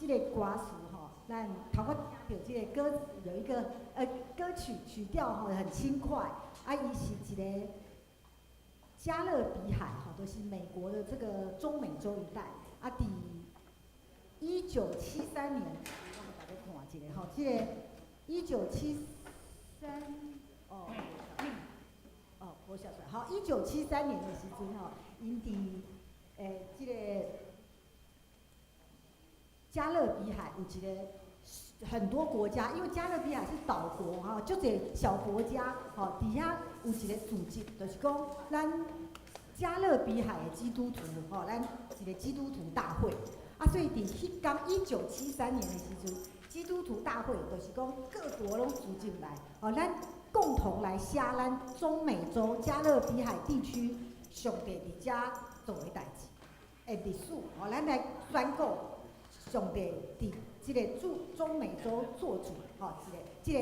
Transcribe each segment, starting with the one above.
這个歌詞吼，咱頭拄聽著這个歌詞有一個歌曲曲調吼很輕快，啊，伊是一个加勒比海吼，就是美國的這個中美洲一帶，啊，佇1973年，我予大家看一下吼，這个一九七三，哦，哦，無寫出來，好，1973年的時陣吼，𪜶佇這個加勒比海有一個很多國家，因為加勒比海是島國哈，足濟小國家，吼，佇遐有一個組織，就是講咱加勒比海的基督徒，吼，咱一個基督徒大會，啊，所以佇彼工1973年的時陣，基督徒大會就是講各國攏組織來，吼，咱共同來寫咱中美洲加勒比海地區上帝佇遮做的代誌的歷史，吼，咱來宣告上帝佇這個駐中美洲做主，吼，一個這個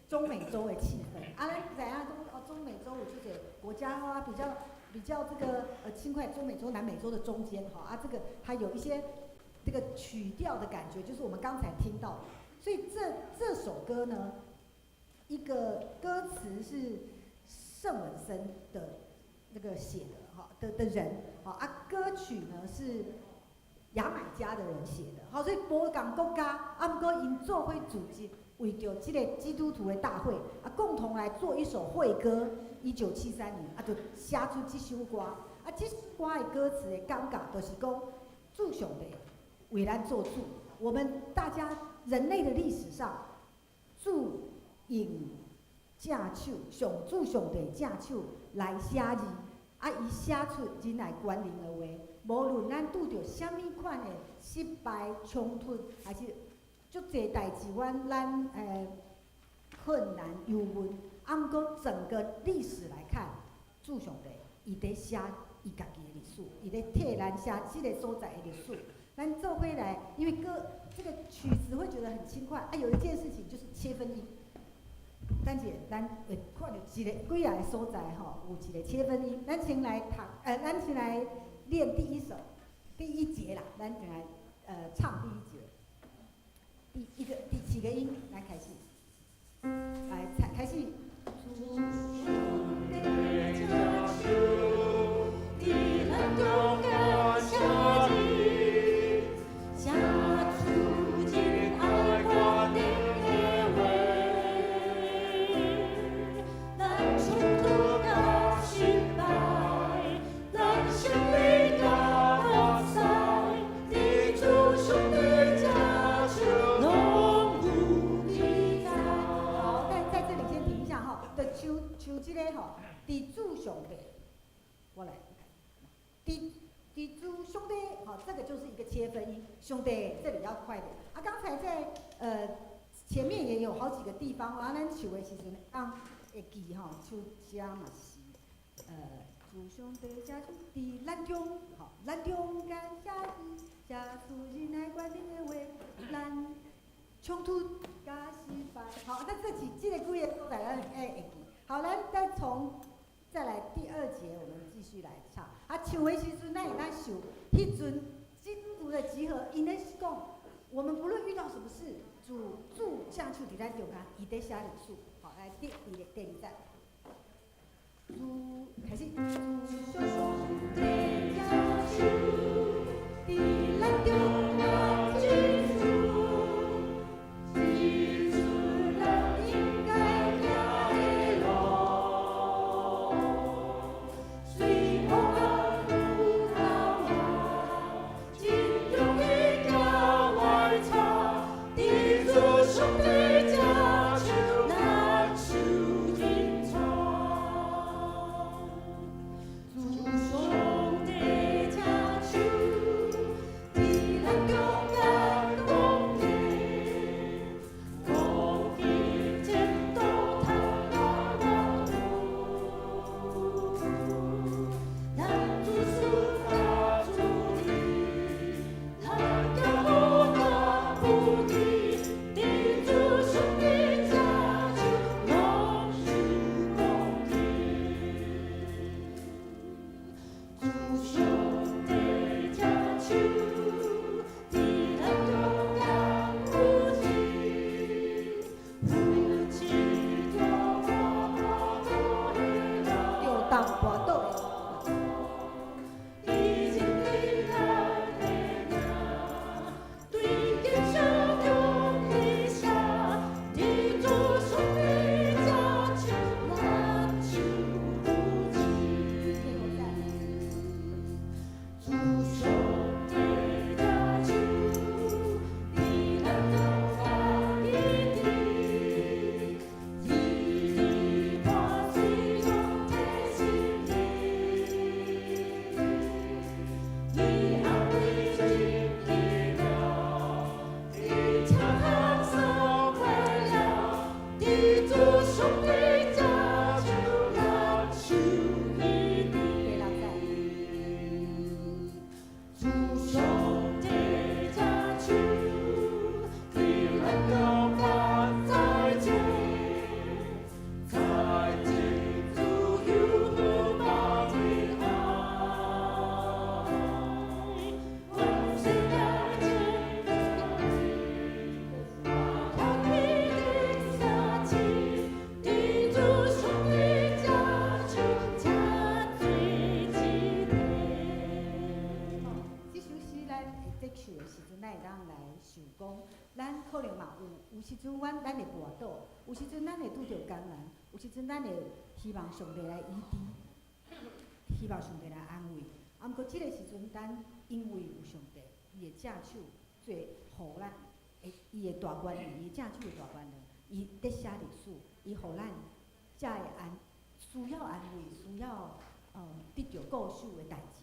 中美洲的氣氛。啊，咱知影講哦，中美洲有足濟國家吼，啊，比較這個輕快，中美洲、南美洲的中間，吼啊，這個它有一些這個曲調的感覺，就是我們剛才聽到的。所以這首歌呢，一個歌詞是聖文森的那個寫的，哈的人，好啊，歌曲呢是牙買加的人寫的，好，所以無仝國家，啊，毋過𪜶做伙組織，為著這個基督徒的大會，啊，共同來做一首會歌。1973年，啊，就寫出這首歌，啊，這首歌的歌詞的感覺，就是講主上帝為咱做主。我們大家人類的歷史上，主用正手，上主上帝正手來寫字，啊，伊寫出仁愛關靈的話。無論咱拄著啥物款的失敗、衝突，還是足濟代誌，阮咱困難、憂悶，啊，毋過整個歷史來看，主上帝伊佇寫伊家己的歷史，伊咧替咱寫這個所在的歷史。咱做伙來，因為歌這個曲子會覺得很輕快。啊，有一件事情就是切分音。等者咱會看著一個幾仔個所在吼，有一個切分音。咱先來讀，咱先來練第一首，第一節啦。咱先來唱第一節，第一個第幾個音來開始？來，開始。主上帝正手，佇咱中間寫字，寫出仁愛權能的話。咱衝突佮失敗，咱勝利佮落賽，佇主上帝正手攏有記載。好，但在這裡先停一下哈，就像像這個吼，佇主上帝，我來，佇主上帝，好，這個就是一個切分音，上帝這裡要快點啊。剛才在前面也有好幾個地方，啊，咱唱的時陣，啊會記吼，唱這嘛是，主上帝正手佇咱中，吼，咱中間寫字，寫出仁愛權能的話，咱衝突佮失敗，好，那這幾這個幾个所在咱會記。好，咱再從再來第二節，我們繼續來唱。啊，唱的時陣，咱會當想，彼陣基督徒的集合，𪜶咧講，我們不論遇到什麼事，主主正手佇咱中間，伊佇寫歷史。好，來第二節。主開始。主上帝正手，佇咱中間指出，指出咱應該行的路。雖黑暗有頭路，真容易行歪岔，佇主上帝正手，咱受人帶。主上帝想講，咱可能嘛有有時陣，阮咱會跋倒，有時陣咱會拄著艱難，有時陣咱會希望上帝來醫治，希望上帝來安慰。啊，毋過這个時陣，咱因為有上帝，伊的正手做予咱，會伊的大權能，伊的正手的大權能，伊佇寫歷史，伊予咱才會安需要安慰，需要得著顧守的代誌。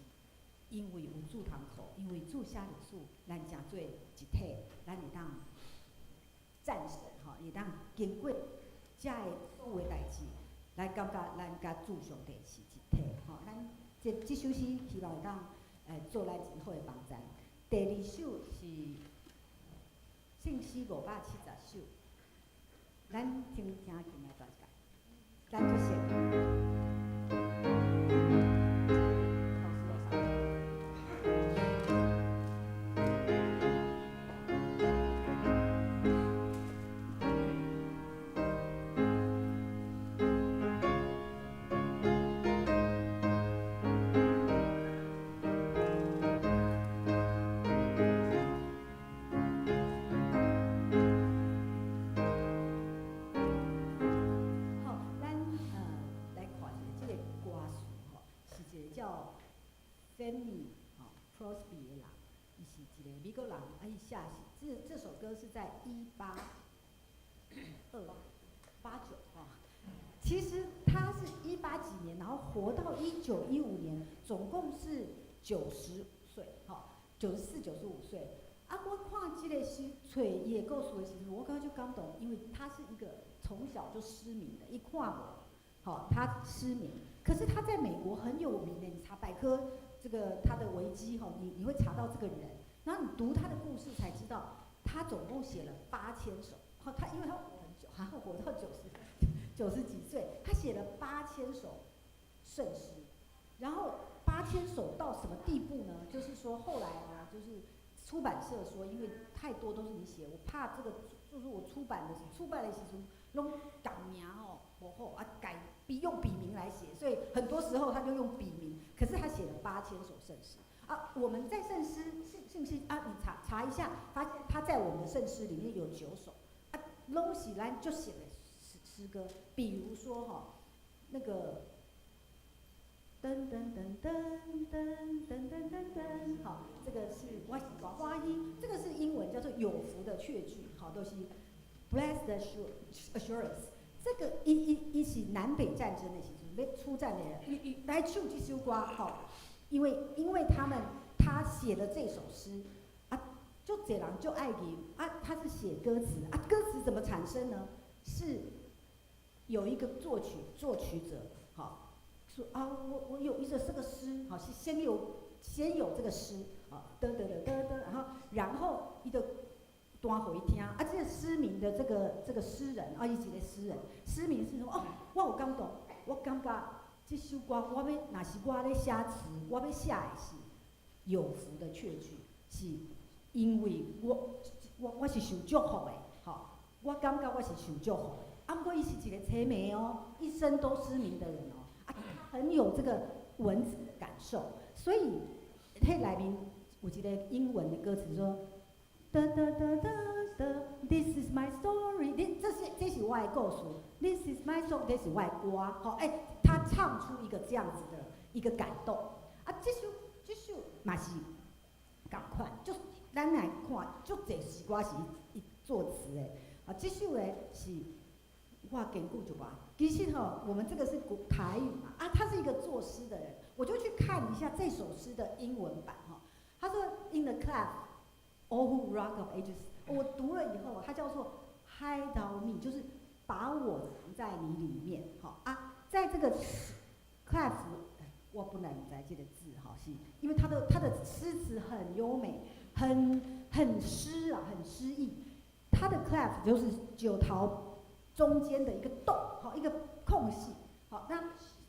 因為有主通靠，因為主寫歷史，咱成做一體，咱會當戰勝吼，會當經過遮个所有的代誌，來感覺咱佮主上帝是一體吼。咱這這首詩希望會當做咱真好的幫助。第二首是聖詩570首，咱先聽琴來彈一下，咱就先。好，咱來看一下這个歌詞吼，是一个叫 Fanny 吼 Crosby 的人，伊是一個美國人，啊，伊寫是這這首歌是在18289哈，其實他是一八幾年，然後活到1915年，總共是90歲，哈，94、95歲。啊，我看這個詩，揣伊的故事的時陣，我感覺足感動，因為他是一個從小就失明的，伊看無，好，他失明，可是他在美國很有名的，你查百科，這個他的維基吼，你會查到這個人，然後你讀他的故事才知道，他總共寫了8000首，好，他因為他活很久，還活到90幾歲，他寫了八千首聖詩，然後八千首到什麼地步呢？就是說後來啊，就是出版社說，因為太多都是你寫，我怕這個就是我出版的時陣，攏改名吼無好啊，改筆用筆名來寫，所以很多時候他就用筆名。可是他寫了八千首聖詩啊，我們在聖詩聖聖詩啊，你查查一下，發現他在我們的聖詩裡面有九首啊，攏是咱就寫的詩詩歌，比如說哈，那個噔噔噔噔噔噔噔噔噔，好，這個是我是大歡喜，這個是英文叫做有福的確據，好，都是 blessed assurance。這個伊伊伊是南北戰爭的時陣，欲出戰的人，伊伊來唱這首歌，吼，因為他們他寫的這首詩啊，足濟人就愛吟啊，他是寫歌詞啊，歌詞怎麼產生呢？是有一個作曲者，好，說啊，我有一首這個詩，好，是先有這個詩，啊，得得得得得，然後伊就彈予伊聽，啊，這個失明的這個詩人，啊，伊一個詩人，失明是說，哦，我有感動，我感覺這首歌我欲，若是我咧寫詞，我欲寫的是有福的確據，是因為我是受祝福的，吼，我感覺我是受祝福的。啊，毋過伊是一個青盲哦，一生都失明的人哦，啊，很有這個文字的感受，所以彼內面有一個英文的歌詞說。噠噠噠噠噠，This is my story，你這是我的故事，This is my song，這是我的歌，好，欸，他唱出一個這樣子的一個感動，啊，這首嘛是仝款，就咱來看，足濟詩歌是伊作詞的，啊，這首呢是我堅固就吧。其實吼，我們這個是古台語嘛，啊，他是一個作詩的人，我就去看一下這首詩的英文版哈，他說 In the cleft。O Rock of Ages，我讀了以後，它叫做 Hide thou me，就是把我藏在你裡面。好啊，在這個 cleft，我本來毋知這個字哈，是因為他的詩詞很優美，很詩啊，很詩意。他的 cleft 就是石頭中間的一個洞，好一個空隙。好，那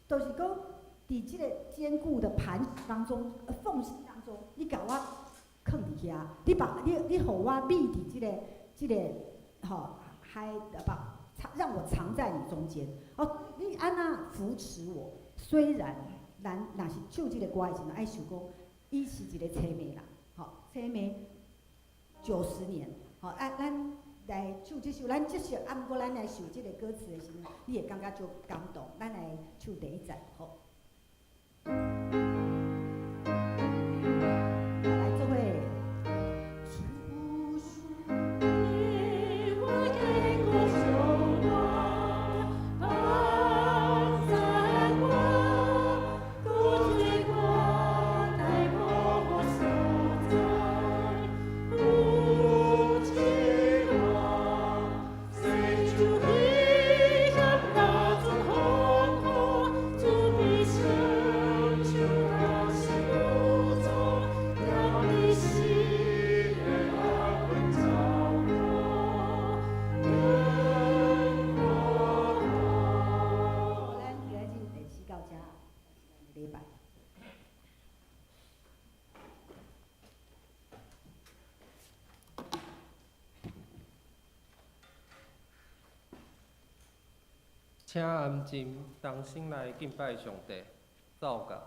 就是講佇這個堅固的磐石當中，縫隙當中，你共我囥佇遐，你把你你予我覕佇這個吼海把藏讓我藏在你中間。哦，你按怎扶持我？雖然咱若是唱這個歌的時陣，愛想講，伊是一個青盲人，吼，青盲。90年。吼，啊，咱來唱這首，咱這首，啊，毋過咱來想這个歌詞的時陣，你會感覺足感動。咱來唱第一節，好。來做伙。主是你我的歌手啊，讚我，獨最我帶我所在，有指望，四處危險若陣風雨，主必成就那是無阻，讓你喜悅安穩照我，跟我。好，咱今仔日第四到遮，禮拜。請安靜，同心來敬拜上帝，奏樂。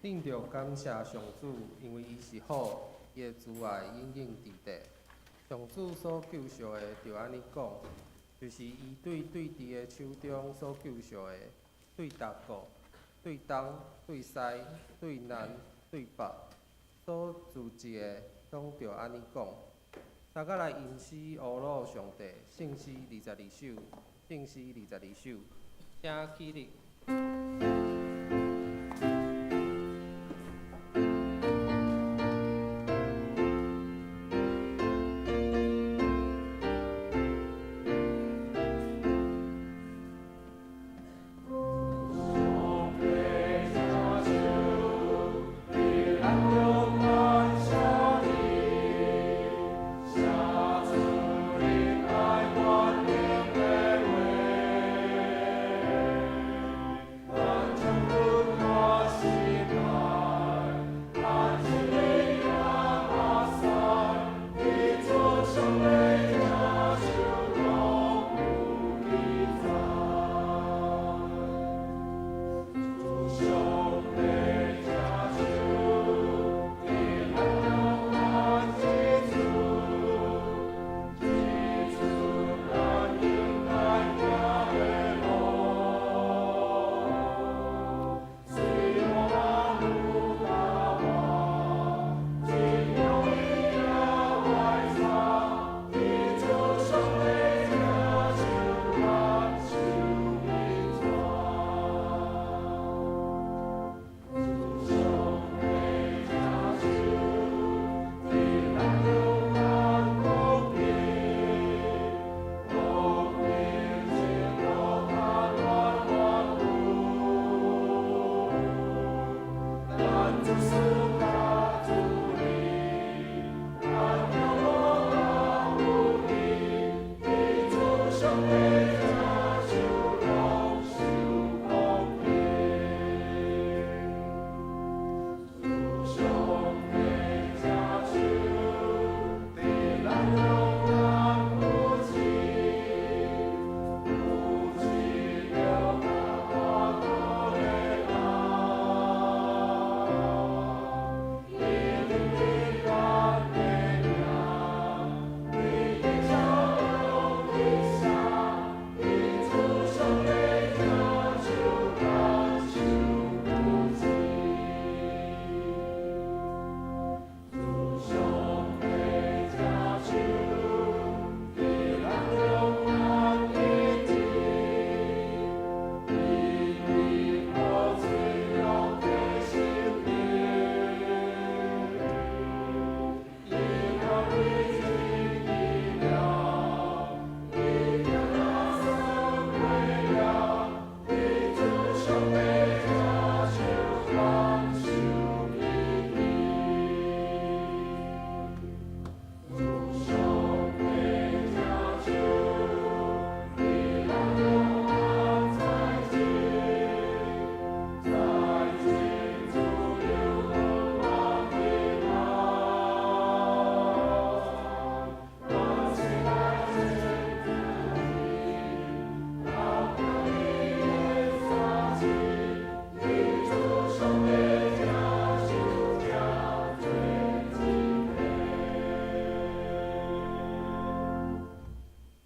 恁著感謝上主，因為伊是好，伊的慈愛永遠佇地。上主所救贖的，著按呢講，就是伊對對佇的手中所救贖的，對達國、對東、對西、對南、對北所聚集的，攏著按呢講。大家來吟詩呵咾上帝，聖詩22首，聖詩22首，請起立。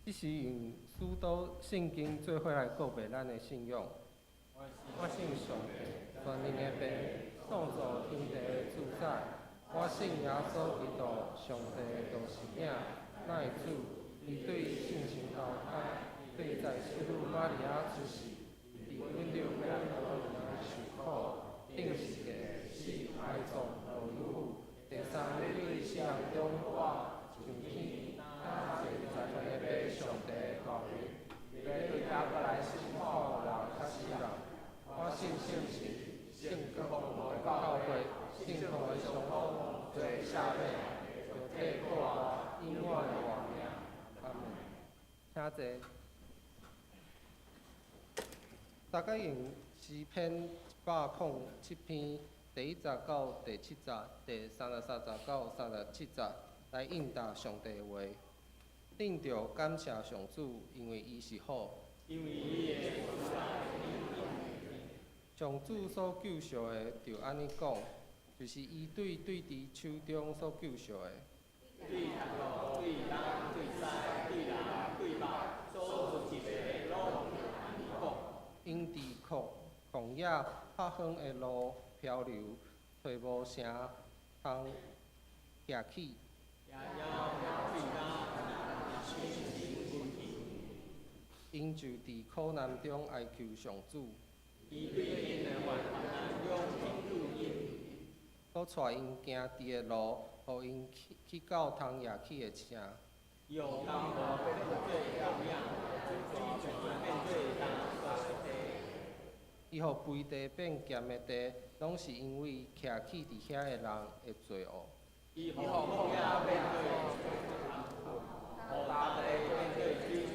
這是用許多聖經做伙來告白咱的信仰。我信上帝，全能的父，創造天地的主宰。我信耶穌基督，上帝的獨生子，咱的主。伊對聖神投胎，對在聖母瑪利亞出世，佇本丟彼拉多受苦，釘十架，死，埋葬，落陰府，第三日對死人中復活，上天，坐在全能的父上帝的右邊，欲對猶過來審判活人佮死人。我信聖神，聖公的教會，聖徒的相通，罪赦免，肉體復活，永遠的活命。阿門。請坐。大家用詩篇107篇第一節到第七節，第33節到37節來應答上帝的話。恁著感謝上主，因為伊是好。因為伊的慈愛永遠。上主所救贖的，就按呢講，就是伊對對佇手中所救贖的。對頭對東對西對南對北所出入的攏按呢講。𪜶佇曠野拍風的路漂流，揣無城通徛起。對𪜶就佇苦難中哀求上主，伊對𪜶的患難中拯救𪜶，閣帶𪜶行直的路，予𪜶去到通徛起的城。伊予江河變做曠野，水泉變做乾沙的地。伊予肥地變鹹的地，攏是因為徛起佇遐的人的罪惡。伊予曠野變做予乾地變做水泉。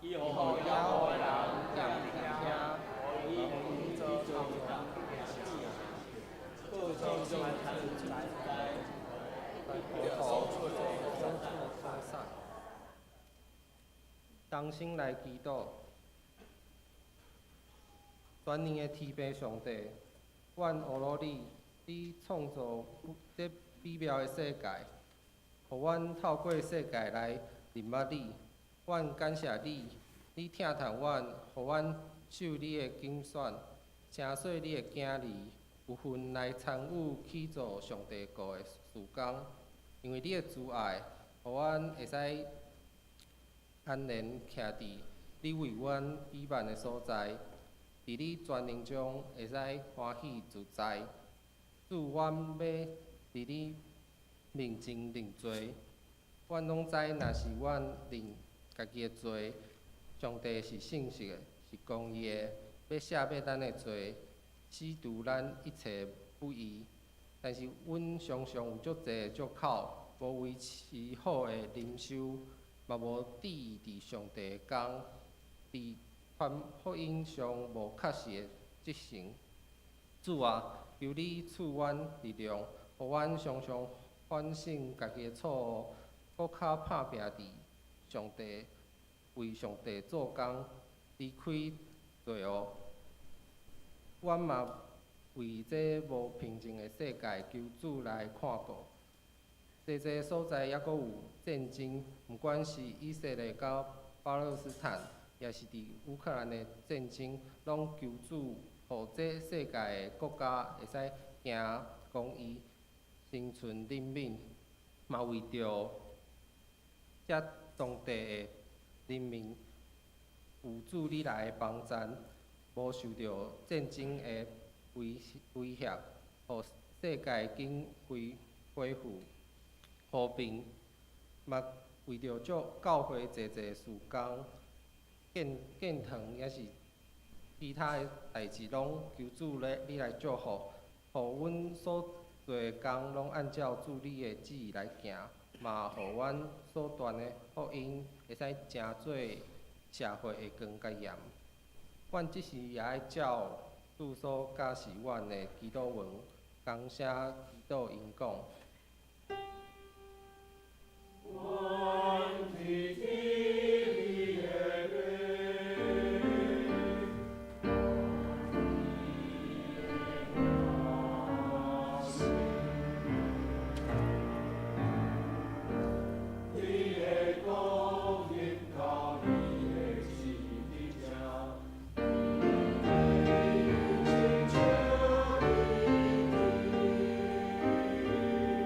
伊予飢餓的人踮佇遐，予𪜶去做各種來同心來祈禱，全能的天父上帝，阮呵咾你，你創造這美妙的世界，予阮透過世界來認捌你。阮感謝你，你疼惜阮，予阮受你的揀選，成做你的囝兒，有份來參與起造上帝國的事工。因為你的慈愛，予阮會使安然徛佇你為阮美滿的所在，佇你全能中會使歡喜自在。主，阮欲佇你面前認罪，阮攏知，若是阮認家己的罪，上帝是信實的，是公義的，欲赦免咱的罪，洗除咱一切不義。但是阮常常有足濟的藉口，無維持好的靈修，嘛無注意佇上帝的工，佇傳福音上無確實的執行。主啊，求你賜阮力量，予阮常常反省家己的錯誤，閣較拍拚佇上帝為上帝做工，離開罪惡。阮嘛為這無平靜的世界，求主來看顧。濟濟所在猶閣有戰爭，毋管是以色列佮巴勒斯坦，抑是佇烏克蘭的戰爭，攏求主予這世界的國家會使行公義、心存憐憫，嘛為著遮當地的人民有主你來幫贊，無受著戰爭的威脅，予世界緊恢復和平，嘛為著祝教會濟濟事工、建堂，抑是其他的代誌，攏求主咧，你來祝福，予阮所做的工攏按照主你的旨意來行，嘛予阮所傳的福音會使成做社會的光佮鹽。阮這時也愛照主所教示阮的祈禱文，同聲祈禱𪜶講。阮佇天裡的父，你的國臨到，你的旨意佇這。親像佇天。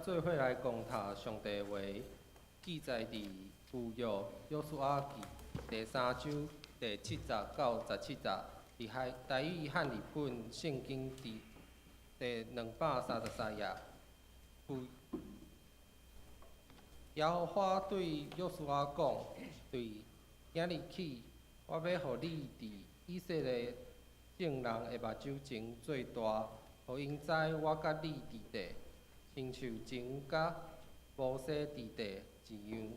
做伙來共讀上帝話，記載佇舊約約書亞記第三章第七節到十七節，佇海台語漢譯本聖經佇第234頁。有耶和華對約書亞講：對今日起，我欲予你佇以色列眾人的目睭前做大，予𪜶知我佮你佇地，親像前佮摩西佇地一樣。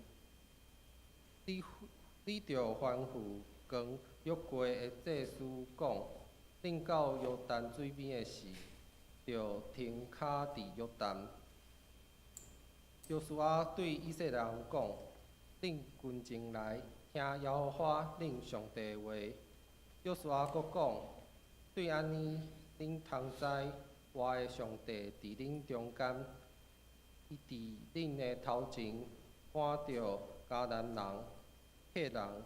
你著吩咐扛約櫃的祭司講：恁到約旦水邊的時，著停跤佇約旦。約書亞對以色列人講：恁近前來，聽耶和華恁上帝的話。約書亞閣講：對按呢，恁通知活的上帝佇恁中間，伊佇恁的頭前趕著迦南人、赫人、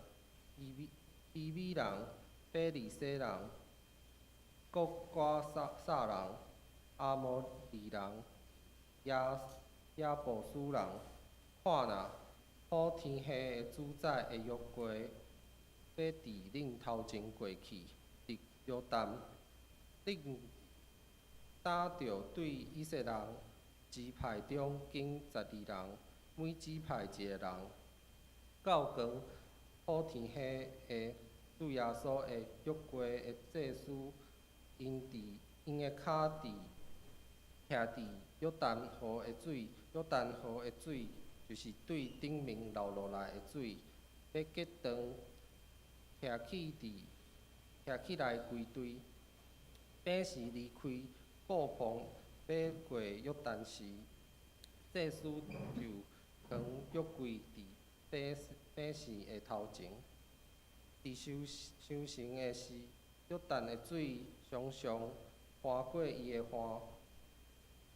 希未人、非利士人、哥迦撒人、亞摩利人、耶布斯人。看哪，普天下的主宰的約櫃，欲佇恁頭前過去，佇約旦。恁當著對以色列支派中揀十二人，每支派一个人，到扛普天下的主耶穌的約櫃的祭司，𪜶佇𪜶的跤佇徛佇約旦河的水，約旦河的水就是對頂面流落來的水，欲結斷，徛起來歸隊。百姓離開帳篷，欲過約旦時，祭司就扛約櫃佇百姓的頭前。佇收成的時，約旦的水常常翻過伊的岸，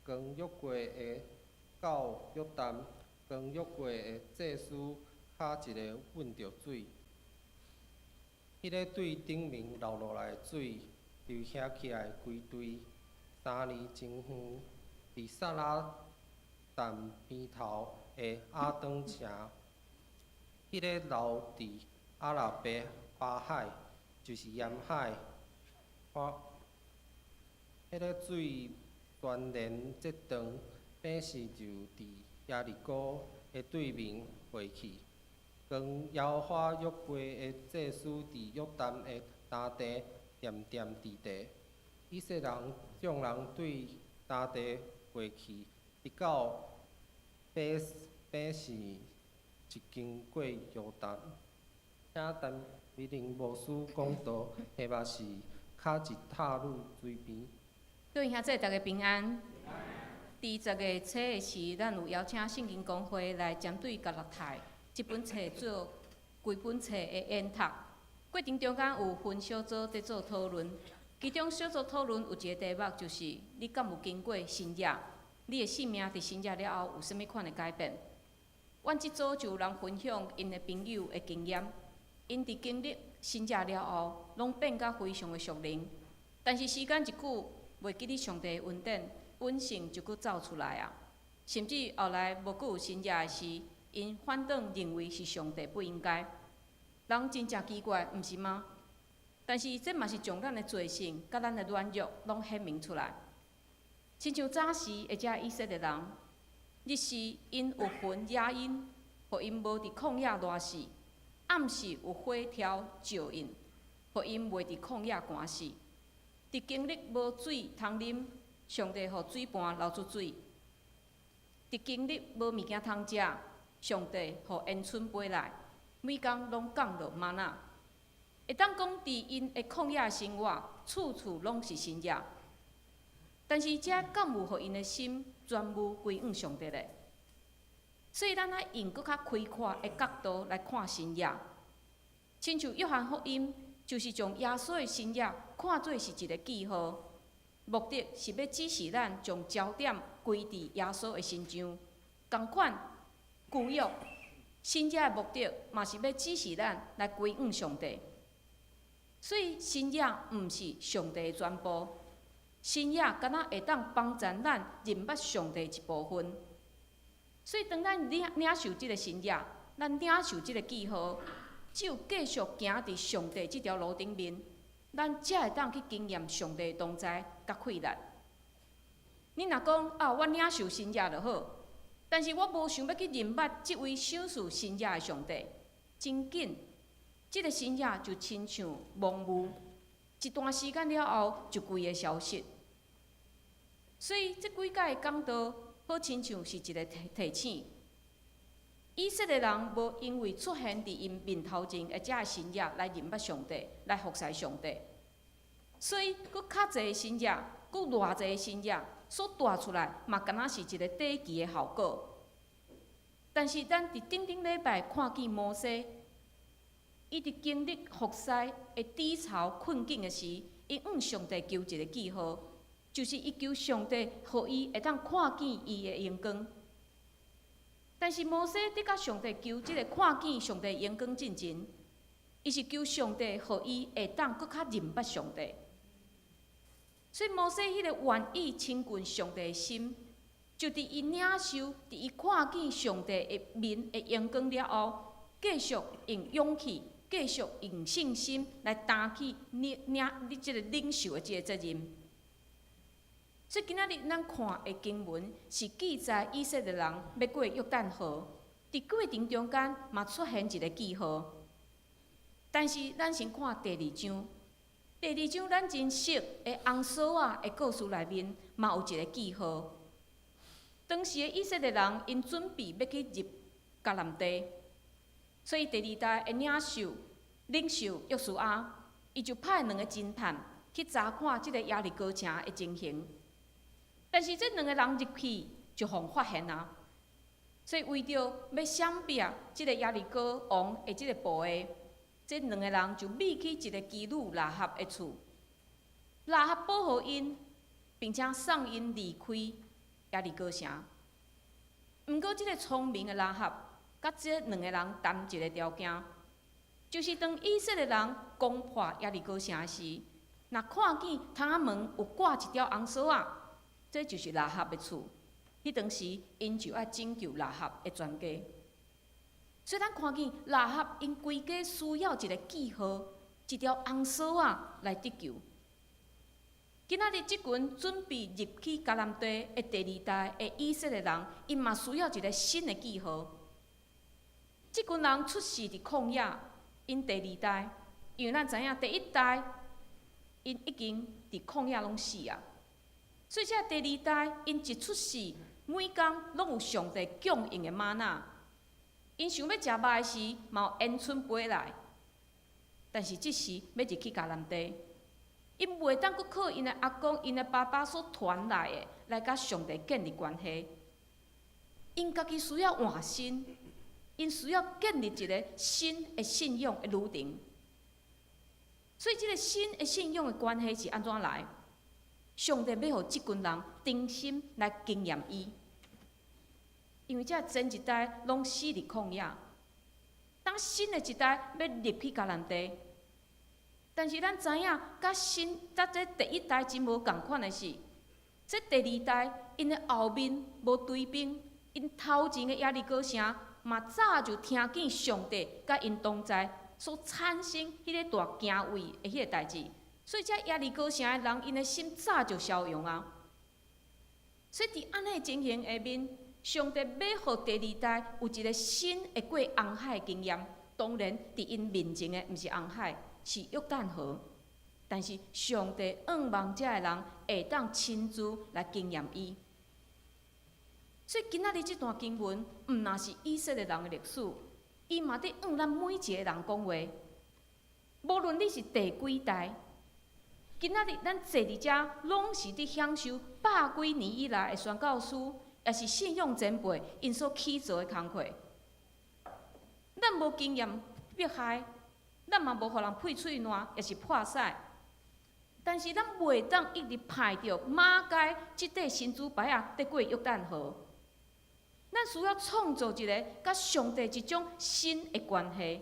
扛約櫃的到約旦，扛約櫃的祭司跤一个吻著水。彼个對頂面流落來的水，就徛起來歸隊，3里真遠，佇撒拉但邊頭的亞當城，彼个流佇亞拉巴海，就是鹽海。彼个水全然截斷，百姓就佇耶利哥的對面過去。扛耶和華約櫃的祭司佇約旦的乾地恬恬佇地。以色列眾人對乾地過去，直到百姓一經過約旦。請陳美玲牧師講道，題目是跤一踏入水邊。各位兄弟，大家平安。佇10月初的時，咱有邀請聖經公會來針對加拉太這本冊做規本冊的研讀。過程中間有分小組佇做討論，其中小組討論有一個題目，就是你敢有經過神跡？你的生命佇神跡了後有啥物款的改變？阮這組就有人分享𪜶的朋友的經驗，𪜶佇經歷神跡了後，攏變甲非常的屬靈。但是時間一久，袂記得上帝的恩典，本性就閣走出來啊！甚至後來無閣有神跡的時，𪜶反轉認為是上帝不應該。人真正奇怪，毋是嗎？但是這嘛是將咱的罪性佮咱的軟弱攏顯明出來。親像早時的這以色列人，日時𪜶有雲遮𪜶，予𪜶無佇曠野熱死；暗時有火柱照𪜶，予𪜶袂佇曠野寒死。佇經歷無水通啉，上帝予水盤流出水；佇經歷無物件通食，上帝予鵪鶉飛來，每工攏降落嗎哪。會當講，佇𪜶的曠野生活，處處攏是神跡。但是這敢有予𪜶的心全部歸向上帝咧？所以咱愛用閣較開闊的角度來看神跡。親像約翰福音，就是將耶穌的神跡看做是一個記號，目的是欲指示咱將焦點歸佇耶穌的身上。仝款，舊約神跡的目的嘛是欲指示咱來歸向上帝。所以神跡毋是上帝的全部，神跡敢若會當幫助咱認捌上帝一部分。所以當咱領受這个新約，咱領受這个記號，只有繼續行佇上帝這條路頂面，咱才會當去經驗上帝的同在佮氣力。你若講啊，我領受新約就好，但是我無想欲去認捌這位賞賜新約的上帝，真緊，這个新約就親像濃霧，一段時間了後就規个消失。所以這幾擺的講道，好親像是一个提醒。以色列人無因為出現佇𪜶面頭前的這个新約來認捌上帝，來服侍上帝，所以閣較濟新約，閣偌濟新約所帶出來，嘛敢若是一个短期的效果。但是咱佇頂頂禮拜看見摩西，伊佇經歷服侍的低潮困境的時，伊向上帝求一个記號，就是伊求上帝予伊會當看見伊的榮光。但是摩西佇共上帝求這个看見上帝榮光進前，伊是求上帝予伊會當閣較認捌上帝。所以摩西彼个願意親近上帝的心，就佇伊領受、佇伊看見上帝的面的榮光了後，繼續用勇氣、繼續用信心來擔起領這个領袖的這个責任。所以今仔日咱看的經文是記載以色列人欲過約旦河，佇過程中間嘛出現一个記號。但是咱先看第二章，第二章咱真熟的紅索仔的故事內面嘛有一个記號。當時的以色列人𪜶準備欲去入迦南地，所以第二代的領袖約書亞，伊就派兩个偵探去查看這个耶利哥城的情形。但是這兩个人入去就予人發現啊，所以為著欲閃避這个耶利哥王的這个報應，這兩个人就覕去一个妓女喇合的厝。喇合保護𪜶，並且送𪜶離開耶利哥城。毋過，這个聰明的喇合，佮這兩个人談一个條件，就是當以色列人攻破耶利哥城時，若看見窗仔門有掛一條紅索仔，這就是喇合的厝。彼當時，𪜶就愛拯救喇合的全家。所以咱看見喇合𪜶規家需要一个記號，一條紅索仔來得救。今仔日這群準備入去迦南地的第二代的以色列人，𪜶嘛需要一个新的記號。這群人出世佇曠野，𪜶第二代，因為咱知影第一代，𪜶已經佇曠野攏死啊。所以這第二代，𪜶一出世，每工攏有上帝供應的嗎哪。𪜶想欲食肉的時，嘛有鵪鶉飛來。但是這時欲入去迦南地，𪜶袂當閣靠𪜶的阿公、𪜶的爸爸所傳來的，來佮上帝建立關係。𪜶家己需要換新，𪜶需要建立一个新的信仰的旅程。所以，這个新的信仰的關係是按怎來？上帝欲予這群人重新來經驗伊，因為這前一代攏死佇曠野，當新的一代欲入去迦南地，但是咱知影，佮這第一代真無仝款的是，這第二代𪜶的後面無追兵，𪜶頭前的耶利哥城嘛早就聽見上帝佮𪜶同在所產生彼个大驚畏的彼个代誌。所以，這耶利哥城的人，𪜶的心早就消融啊。所以，佇按呢情形下面，上帝欲予第二代有一个新的過紅海經驗。當然，佇𪜶面前的毋是紅海，是約旦河。但是，上帝向望這的人會當親自來經驗伊。所以，今仔日這段經文，毋若是以色列人的歷史，伊嘛佇向咱每一个人講話。無論你是第幾代。今仔日咱坐佇遮，攏是佇享受百幾年以來的宣教師，抑是信仰前輩𪜶所起做的工課。咱無經驗迫害，咱嘛無予人配喙瀾，抑是破屎。但是咱袂當一直盼著馬偕這塊神主牌仔佇過約旦河。咱需要創造一个佮上帝一種新的關係，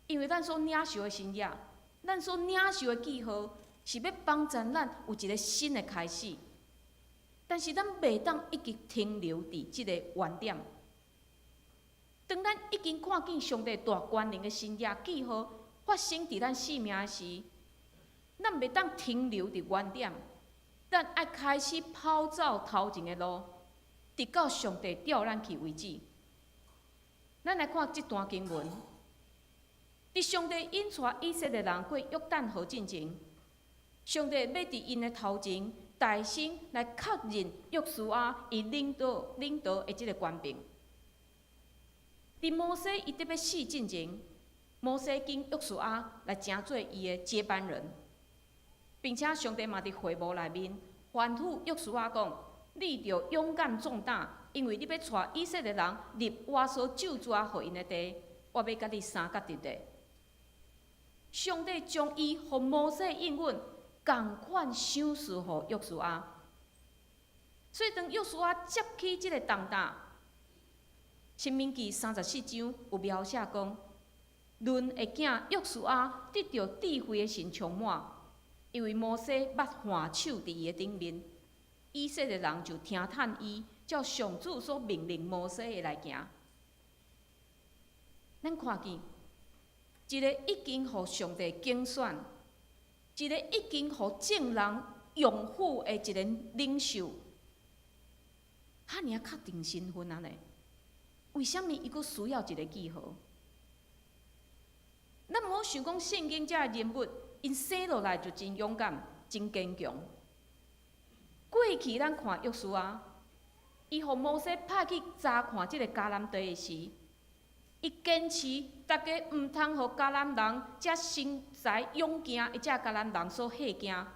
因為咱所領受的新約，咱所領受的記號，是欲幫助咱有一个新的開始。但是咱袂當一直停留佇這个原點。當咱已經看見上帝大權能的神蹟記號發生佇咱生命時，咱袂當停留佇原點，咱愛開始跑走頭前的路，直到上帝調咱去為止。咱來看這段經文，佇上帝引帶以色列人過約旦河進前，上帝欲佇𪜶的頭前大聲來確認約書亞伊領導的這个權柄。佇摩西伊得欲死進前，摩西揀約書亞來成做伊的接班人，並且上帝嘛佇會幕內面吩咐約書亞講：你著勇敢壯膽，因為你欲帶以色列人入我所咒詛予𪜶的地，我欲佮你相佮佇的。上帝將伊予摩西應允仝款賞賜予約書亞，所以當約書亞接起這个重擔，申命記34章有描寫講，嫩的囝約書亞得著智慧的神充滿，因為摩西捌按手佇伊的頂面，以色列人就聽趁伊，照上主所命令摩西的來行。咱看見一个已經予上帝揀選，一个已經予眾人擁護的一个領袖，遐爾仔確定身份按呢？為啥物伊閣需要一个記號？咱毋好想講聖經這个人物，𪜶生落來就真勇敢、真堅強。過去咱看約書亞，伊予摩西派去查看這个迦南地的時，伊堅持逐家毋通予迦南人這身材勇健的這迦南人所嚇驚，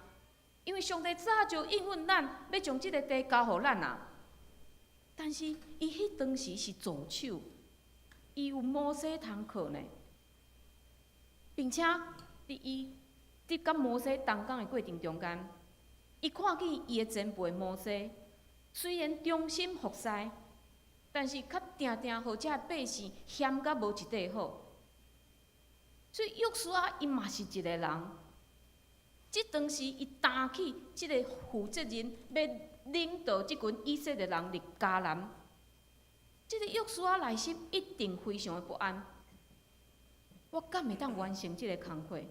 因為上帝早就應允咱，欲將這个地交予咱啊。但是伊彼當時是助手，伊有摩西通靠呢，並且佇伊佇佮摩西同工的過程中間，伊看見伊的前輩摩西雖然忠心服侍，但是卻定定予這百姓嫌甲無一塊好。所以約書亞伊嘛是一個人，這當時伊擔起這個負責任，欲領導這群以色列人入迦南。這个約書亞內心一定非常的不安。我敢會當完成這个工課？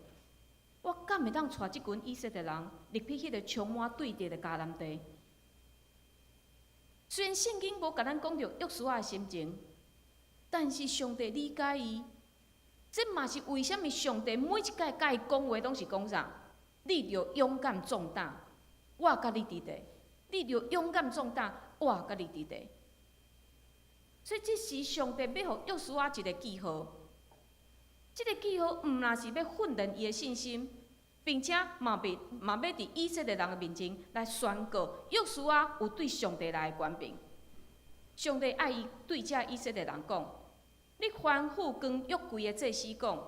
我敢會當帶這群以色列人入去彼个充滿對敵的迦南地？雖然聖經無共咱講著約書亞的心情，但是上帝理解伊。這嘛是為啥物上帝每一擺共伊講話，攏是講啥？你著勇敢壯膽，我佮你佇咧。你著勇敢壯膽，我佮你佇咧。所以這時上帝欲予約書亞一个記號，這个記號毋但是欲訓練伊的信心，並且嘛欲嘛欲佇以色列人的面前來宣告約書亞有對上帝來的權柄。上帝愛伊對這以色列人講：你吩咐扛約櫃的祭司講，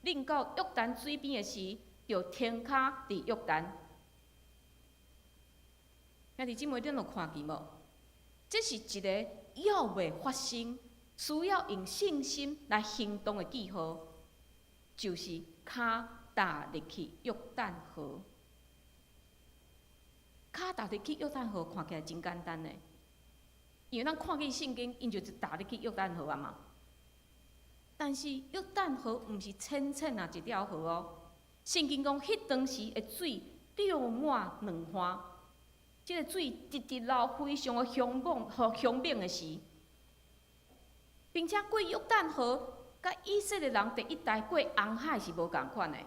恁到約旦水邊的時，著停跤佇約旦。兄弟姊妹，恁有看見無？這是一个猶未發生，需要用信心來行動的記號，就是跤踏入去約旦河。跤踏入去約旦河，看起來真簡單呢。因為咱看見聖經，𪜶就是踏入去約旦河啊嘛。但是約旦河毋是淺淺仔一條河哦。聖經講，彼當時的水漲滿兩岸，這个水直直流，非常的兇猛和兇猛的時，並且過約旦河，佮以色列人第一代過紅海是無仝款的。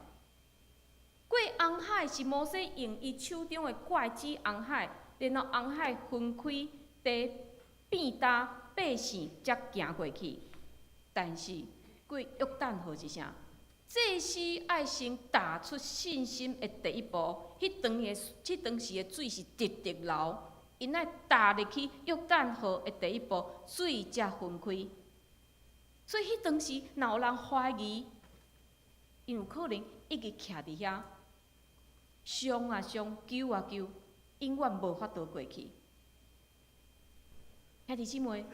過紅海是摩西用伊手中的拐指紅海，然後紅海分開，地變焦，百姓才行過去。但是過約旦河是啥？祭司愛先踏出信心的第一步，彼當時的水是直直流，𪜶愛踏入去約旦河的第一步，水才分開。所以彼當時，若有人懷疑，𪜶有可能一直徛佇遐，傷啊傷，救啊救，永遠無法度過去。兄弟姊妹，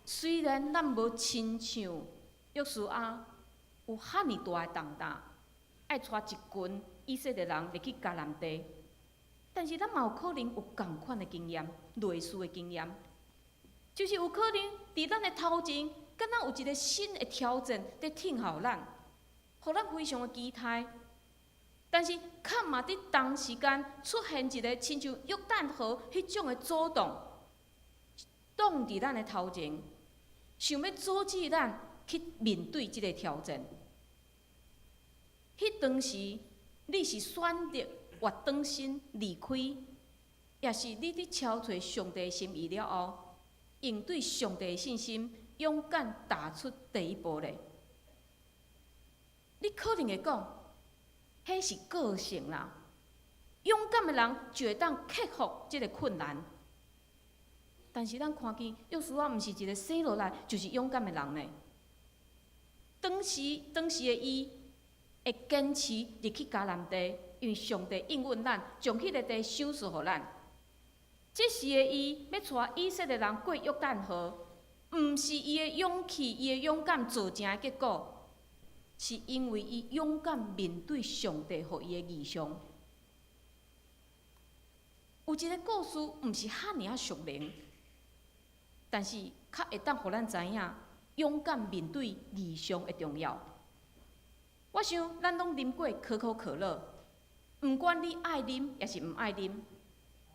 雖然咱無親像約書亞有遐爾大的重擔，愛帶一群以色列人入去迦南地，但是咱嘛有可能有仝款的經驗，類似的經驗，就是有可能佇咱的頭前，敢若有一个新的挑戰佇等候咱，予咱非常的期待。但是，較嘛佇同時間出現一个親像約旦河彼種的阻擋，擋佇咱的頭前，想欲阻止咱去面對這个挑戰。彼當時，你是選擇活轉身離開，抑是你佇敲揣上帝心意了後，用對上帝的信心，勇敢踏出第一步咧？你可能會講，彼是個性啦。勇敢的人就會當克服這个困難。但是咱看見約書亞毋是一个生落來就是勇敢的人呢。當時的伊會堅持入去迦南地，因為上帝應允咱，將彼個地賞賜予咱。這時的伊欲帶以色列人過約旦河，毋是伊的勇氣、伊的勇敢造成的結果，是因為伊勇敢面對上帝予伊的異象。有一个故事，毋是遐爾仔屬靈，但是較會當予咱知影勇敢面對異象的重要。我想咱攏啉過可口可樂，毋管你愛啉抑是毋愛啉，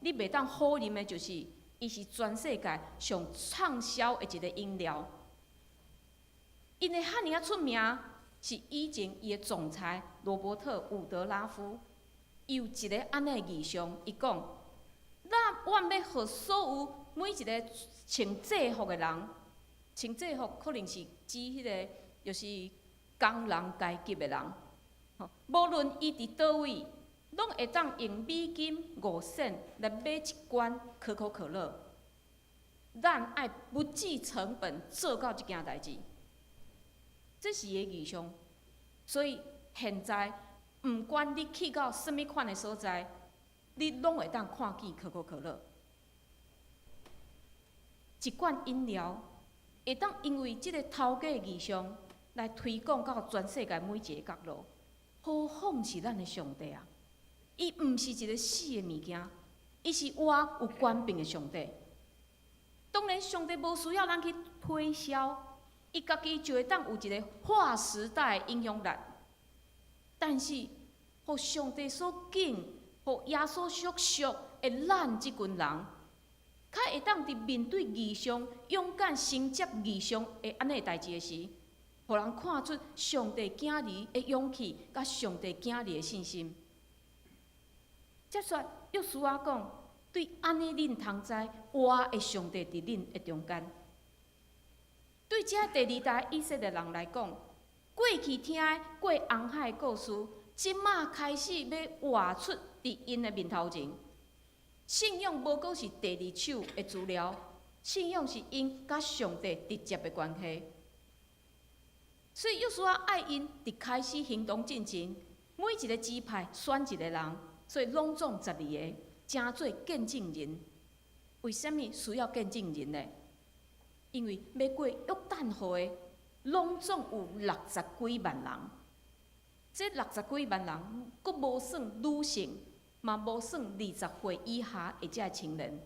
你袂當否認的就是，伊是全世界上暢銷的一个飲料。𪜶會遐爾仔出名，是以前伊的總裁羅伯特·伍德拉夫，伊有一个按呢的異象，伊講：咱我欲予所有每一个穿制服的人，穿制服可能是指彼个就是工人階級的人，吼，無論伊佇佗位，攏會當用美金5仙來買一罐可口可樂。咱愛不計成本做到這件代誌，這是伊的異象。所以現在，毋管你去到啥物款的所在，你攏會當看見可口可樂。一罐飲料會當因為這个頭家的異象來推廣到全世界每一个角落。何況是咱的上帝啊！伊毋是一个死的物件，伊是活有權柄的上帝。當然，上帝無需要咱去推銷，伊家己就會當有一个劃時代的影響力。但是，予上帝所揀，予耶穌所屬的咱這群人，較會當佇面對異象，勇敢承接異象的按呢代誌的時，予人看出上帝囝兒的勇氣，佮上帝囝兒的信心。接續約書亞講，對按呢恁通知，活的上帝佇恁的中間。對這第二代以色列人來講，過去聽的過紅海的故事，這馬開始欲活出佇𪜶的面頭前。信仰無閣是第二手的資料，信仰是𪜶佮上帝直接的關係。所以約書亞愛𪜶佇開始行動進前，每一个支派選一个人，所以攏總12个，成做見證人。為啥物需要見證人呢？因為欲過約旦河的，攏總有六十幾萬人。這六十幾萬人，閣無算女性，嘛無算20歲以下的這青年。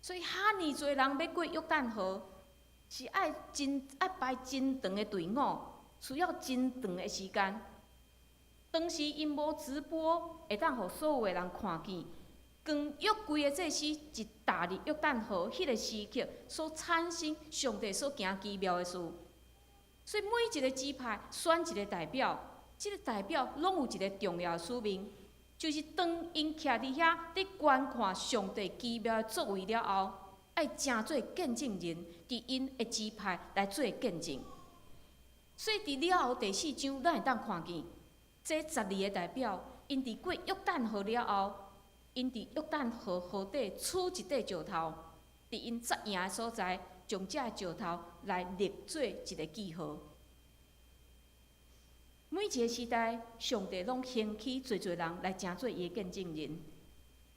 所以，遐爾濟人欲過約旦河，是愛排真長的隊伍，需要真長的時間。當時𪜶無直播，會當予所有的人看見。當約櫃的祭司一踏入約旦河，彼个時刻所產生上帝所行奇妙的事。所以每一个支派選一个代表，這个代表攏有一个重要的使命，就是當𪜶徛佇遐佇觀看上帝奇妙的作為了後，愛成做見證人，佇𪜶的支派來做見證。所以佇了後第四章，咱會當看見，這12个代表，𪜶佇過約旦河了後，𪜶佇約旦河河底取一塊石頭，佇𪜶紮營的所在，將這个石頭來立做一个記號。每一个時代，上帝攏興起濟濟人來成做伊的見證人。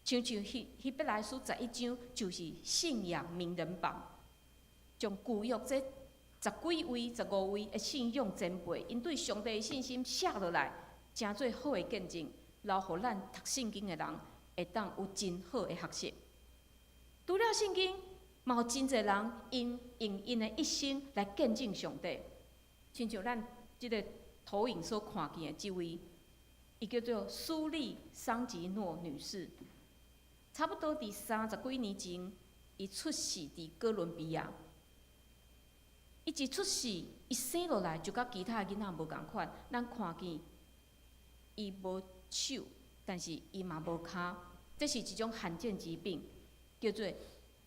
親像希伯來書11章，就是信仰名人榜，將舊約這十幾位、15位的信仰前輩，𪜶對上帝的信心寫落來，成做好的見證，留予咱讀聖經的人會當有真好的學習。除了聖經，嘛有真濟人𪜶用𪜶的一生來見證上帝。親像咱這个投影所看見的這位，伊叫做蘇麗桑吉諾女士。差不多佇30幾年前，伊出世佇哥倫比亞。伊一出世，伊生落來就佮其他的囡仔無仝款。咱看見伊無手，但是伊嘛無跤，這是一種罕見疾病，叫做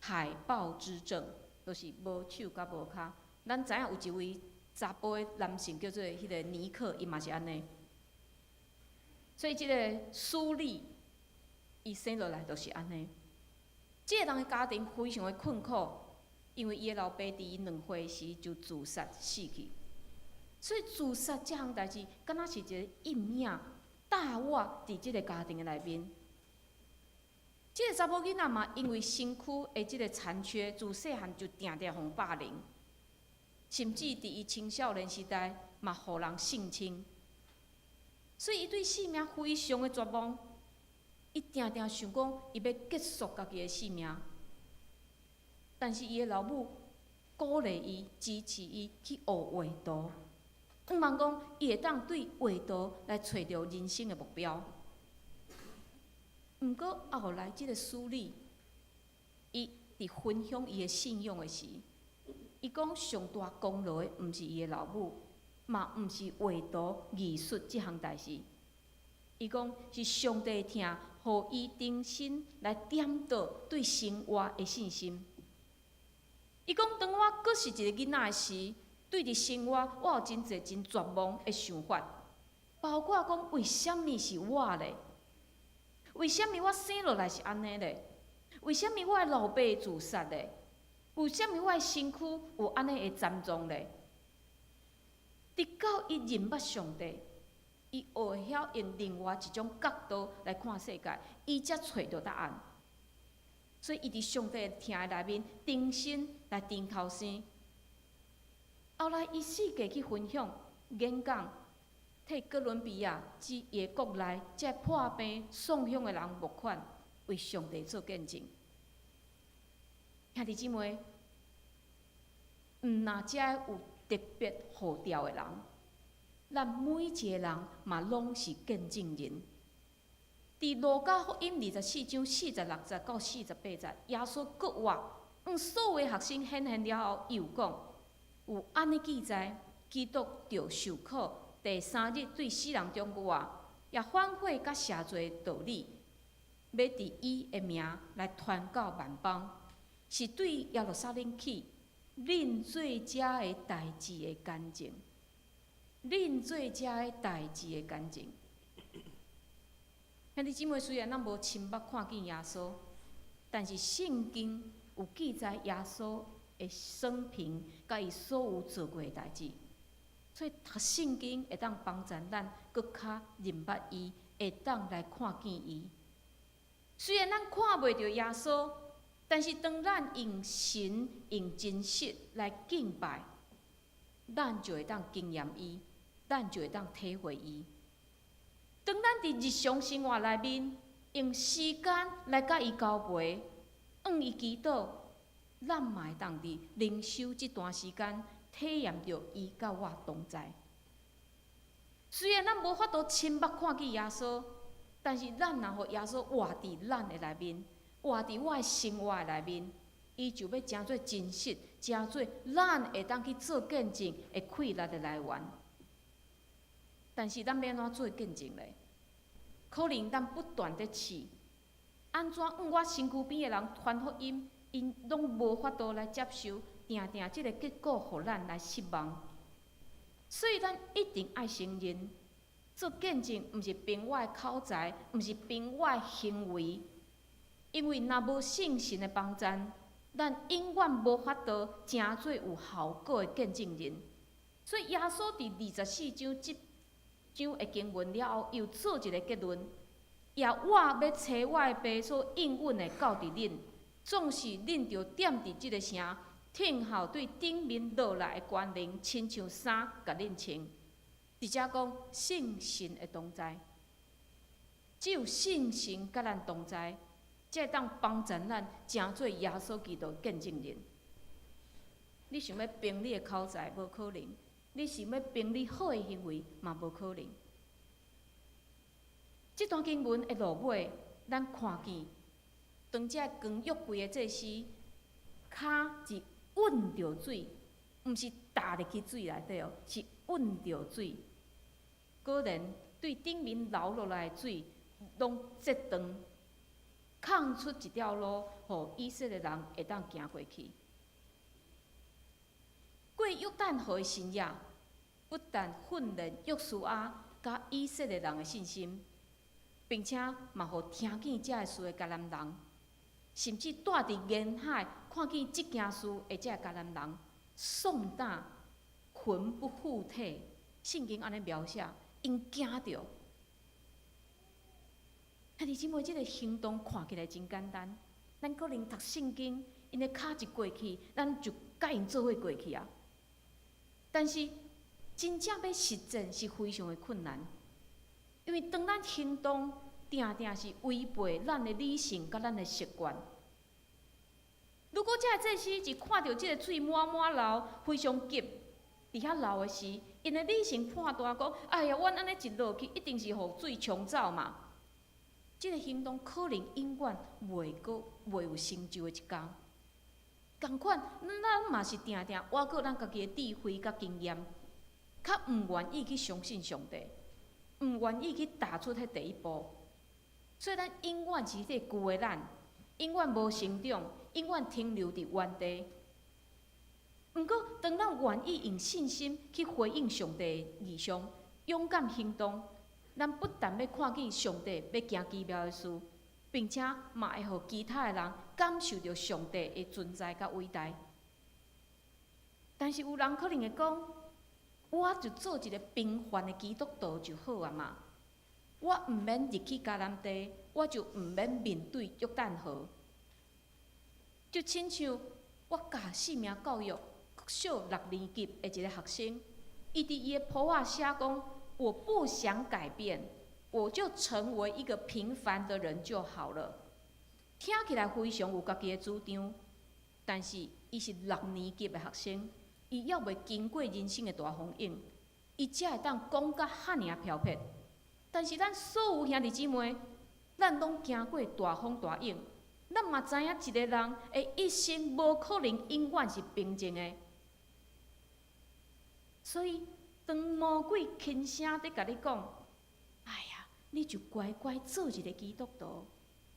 海豹肢症，就是無手佮無跤。咱知影有一位查埔的男性叫做彼个尼克，伊嘛是按呢。所以這个蘇麗，伊生落來就是按呢。這个人的家庭非常的困苦，因為伊的老爸佇伊2歲時就自殺死去，所以自殺這項代誌，敢若是一個陰影，罩倚佇這个家庭的內面。這个查某囡仔嘛，因為身軀的這个殘缺，自細漢就定定予霸凌，甚至佇伊青少年時代嘛，予人性侵，所以伊對性命非常的絕望。伊定定想講，伊欲結束家己的性命，但是伊的老母鼓勵伊、支持伊去學畫圖，向望講伊會當對畫圖來揣著人生的目標。毋過後來，這个蘇麗，伊佇分享伊的信仰的時，伊講上大功勞的毋是伊的老母，嘛毋是畫圖藝術這項代誌。伊講是上帝疼，予伊重新來點著對生活的信心。伊講，當我閣是一個囡仔的時，對佇生活，我有真濟真絕望的想法，包括講為啥物是我咧？為啥物我生落來是按呢咧？為啥物我的老爸自殺咧？為啥物我的身軀有按呢的殘障咧？直到伊認捌上帝，伊學會曉用另外一種角度來看世界，伊才揣著答案。所以，伊佇上帝疼的內面，重新來重頭生。後來，伊四界去分享演講，替哥倫比亞這伊的國內這破病喪鄉的人募款，為上帝做見證。兄弟姊妹，毋若遮有特別呼召的人，咱每一个人嘛攏是見證人。佇路加福音24章46節到48節，耶穌復活，向所有學生顯現了後，伊有講，有按呢記載，基督著受苦，第三日對死人中復活，也反悔佮赦罪道理，欲佇伊的名來傳到萬邦，是對耶路撒冷起，恁做遮的代誌的見證，恁做遮的代誌的見證。兄弟姊妹，雖然咱無親目看見耶穌，但是聖經有記載耶穌的生平，佮伊所有做過的代誌，所以讀聖經會當幫助咱閣較認捌伊，會當來看見伊。雖然咱看袂著耶穌，但是當咱用神用真實來敬拜，咱就會當經驗伊，咱就會當體會伊。當咱佇日常生活內面用時間來佮伊交陪，向伊祈禱，咱嘛會當佇靈修這段時間體驗著伊佮我同在。雖然咱無法度親目看見耶穌，但是咱若予耶穌活佇咱的內面，活佇我的生活的內面，伊就欲成做真實，成做咱會當去做見證的氣力的來源。但是咱欲按怎做見證咧？可能咱不斷佇試，按怎向我身軀邊的人傳福音，𪜶攏無法度來接受，定定這个結果予咱來失望。所以咱一定愛承認，做見證毋是憑我的口才，毋是憑我的行為，因為若無聖神的幫助，咱永遠無法度成做有效果的見證人。所以耶穌佇二十四章這章的經文了後，又做一个結論：也我欲差我的爸所應允的到佇恁，總是恁著踮佇這个城，聽候對頂面落來的權能，親像衫共恁穿。佇遮講聖神的同在，只有聖神佮咱同在，才會當幫助咱成做耶穌基督見證人。你想欲憑你的口才，無可能；你想欲憑你好的行為，嘛無可能。這段經文的落尾，咱看見當這扛約櫃的祭司，跤是穩著水，毋是踏入去水內底哦，是穩著水。果然，對頂面流落來的水，攏截斷，空出一條路，予以色列人會當行過去。過約旦河的新約，不但訓練約書亞佮以色列人的信心，並且嘛，予聽見這个事的迦南人，甚至蹛佇沿海看見這件事的這个迦南人，喪膽魂不附體。聖經按呢描寫，𪜶驚著。兄弟姊妹，這个行動看起來真簡單，咱可能讀聖經，𪜶的跤一過去，咱就佮𪜶做伙過去啊。但是真正欲實踐是非常的困難，因為當咱行動，定定是違背咱的理性佮咱的習慣。如果這个祭司一看著這个水滿滿流，非常急，佇遐流的時，𪜶的理性判斷講：哎呀，阮按呢一落去，一定是予水沖走嘛。這个行動可能永遠袂閣袂有成就的一工。仝款，咱嘛是定定倚靠咱家己的智慧佮經驗，較毋願意去相信上帝，毋願意去踏出彼第一步。所以咱永遠是這個舊的咱，永遠無成長，永遠停留佇原地。毋過，當咱願意用信心去回應上帝的異象，勇敢行動，咱不但欲看見上帝欲行奇妙的事，並且嘛會予其他的人感受著上帝的存在佮偉大。但是有人可能會講，我就做一個平凡的基督徒就好啊嘛，我毋免入去迦南地，我就毋免面對約旦河。就親像我教生命教育國小六年級的一個學生，伊佇伊的簿仔寫講：我不想改變，我就成為一個平凡的人就好了。聽起來非常有家己的主張，但是伊是六年級的學生，伊猶未經過人生的大風湧，伊才會當講甲遐爾飄撇。但是咱所有兄弟姊妹，咱攏經過大風大湧，咱嘛知影一個人的一生無可能永遠是平靜的。所以，當魔鬼輕聲佇共你講：哎呀，你就乖乖做一個基督徒，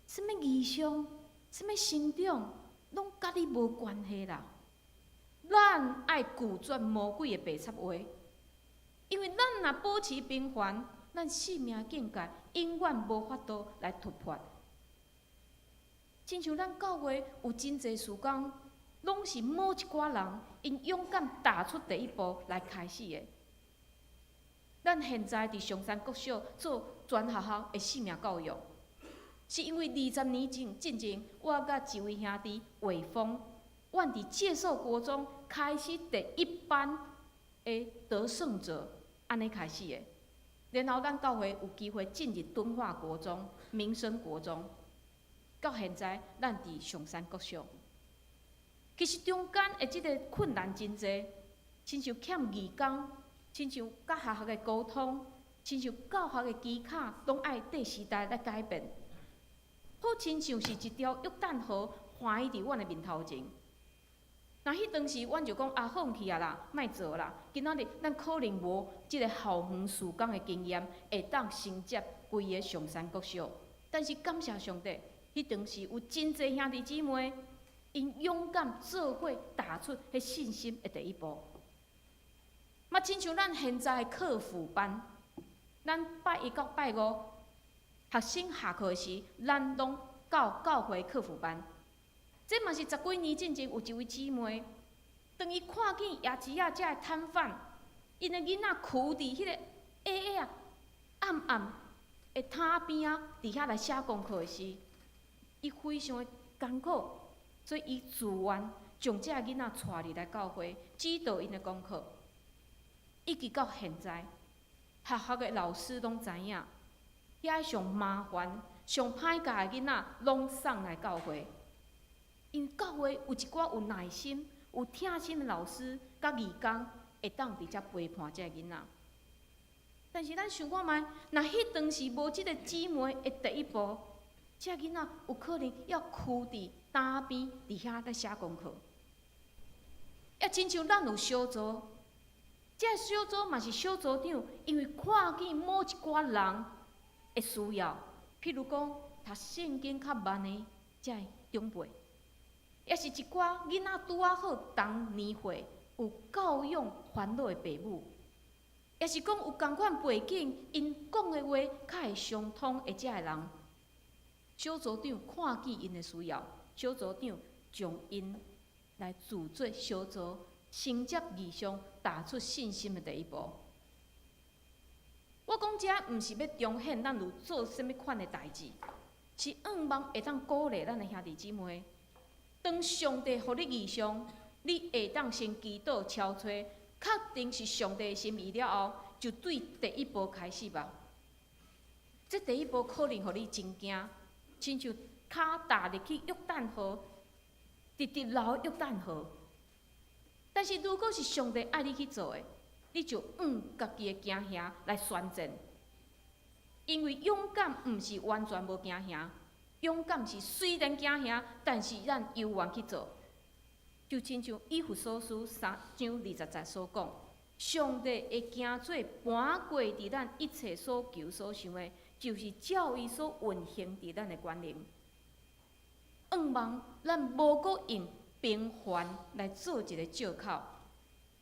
啥物異象，啥物成長，攏佮你無關係啦。咱愛拒絕魔鬼的白賊話，因為咱若保持平凡，咱生命境界永遠無法度來突破。親像咱教會有真濟事工，攏是某一寡人𪜶勇敢踏出第一步來開始的。咱現在佇松山國小做全學校的生命教育，是因為20年前進前，我佮一位兄弟偉峰，阮佇介壽國中開始第一班的得勝者，按呢開始的。然後咱教會有機會進入敦化國中、民生國中，到現在咱佇松山國小。其實中間的這个困難真濟，親像欠義工，親像佮學校的溝通，親像教學的機卡，攏愛綴時代來改變。好親像是一條約旦河橫佇阮的面頭前。若彼當時，阮就講啊，放棄啊啦，莫做啦。今仔日咱可能無這个校園事工的經驗，會當承接規个松山國小。但是感謝上帝，彼當時有真濟兄弟姊妹，𪜶勇敢做伙踏出彼信心的第一步。嘛，親像咱現在的課輔班，咱拜一到拜五，學生下課時，咱攏到教會課輔班。這嘛是十幾年進前有一位姊妹，當伊看見夜市仔遮的攤販，𪜶的囡仔跍佇彼个矮矮仔、暗暗的摊邊仔，佇遐來寫功課的時，伊非常的艱苦，所以伊自願將這个囡仔帶入來教會，指導𪜶的功課。一直到現在，學校的老師攏知影，彼遐上麻煩、上歹教的囡仔，攏送來教會。因為教會有一寡有耐心、有疼心的老師佮義工，會當佇遮陪伴這个囡仔。但是咱想看覓，若彼當時無這个姊妹的第一步，這个囡仔有可能猶跍佇擔邊佇遐咧寫功課。也親像咱有小組，這个小組嘛是小組長，因為看見某一寡人的需要，譬如講讀聖經較慢的這个長輩，抑是一寡囡仔拄仔好同年歲有教養煩惱的爸母，抑是講有仝款背景，𪜶講的話較會相通的這个人，小組長看見𪜶的需要，小組長將𪜶來組織小組，承接異象，踏出信心的第一步。我講這毋是欲彰顯咱有做啥物款的代誌，是向望會當鼓勵咱的兄弟姊妹。當上帝予你異象，你會當先祈禱敲揣，確定是上帝的心意了後，就對第一步開始吧。這第一步可能予你真驚，親像跤踏入去約旦河，直直流約旦河。但是如果是上帝愛你去做的，你就向家己的驚嚇來宣戰。因為勇敢毋是完全無驚嚇，勇敢是雖然驚嚇，但是咱猶原去做。就親像以弗所書3章20節所講，上帝會行做搬過佇咱一切所求所想的，就是照伊所運行佇咱的權能。向望咱無閣用平凡來做一个借口，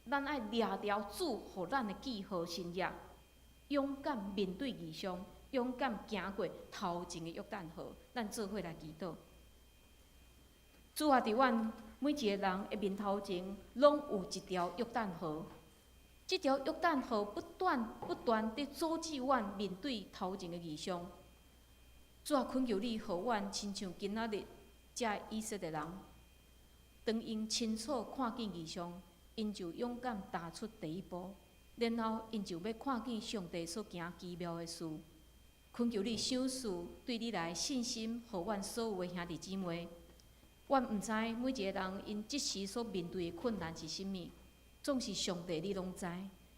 咱愛掠牢主予咱的記號新約，勇敢面對異象，勇敢行過頭前的約旦河。咱做伙來祈禱。主啊，佇阮每一个人的面頭前，攏有一條約旦河。這條約旦河不斷不斷佇阻止阮面對頭前的異象。主啊，懇求你，予阮親像今仔日這以色列人，當𪜶清楚看見異象，𪜶就勇敢踏出第一步，然後𪜶就欲看見上帝所行奇妙的事。懇求你賞賜對你來信心，予阮所有的兄弟姊妹。阮毋知每一个人𪜶這時所面對的困難是啥物，總是上帝你攏知。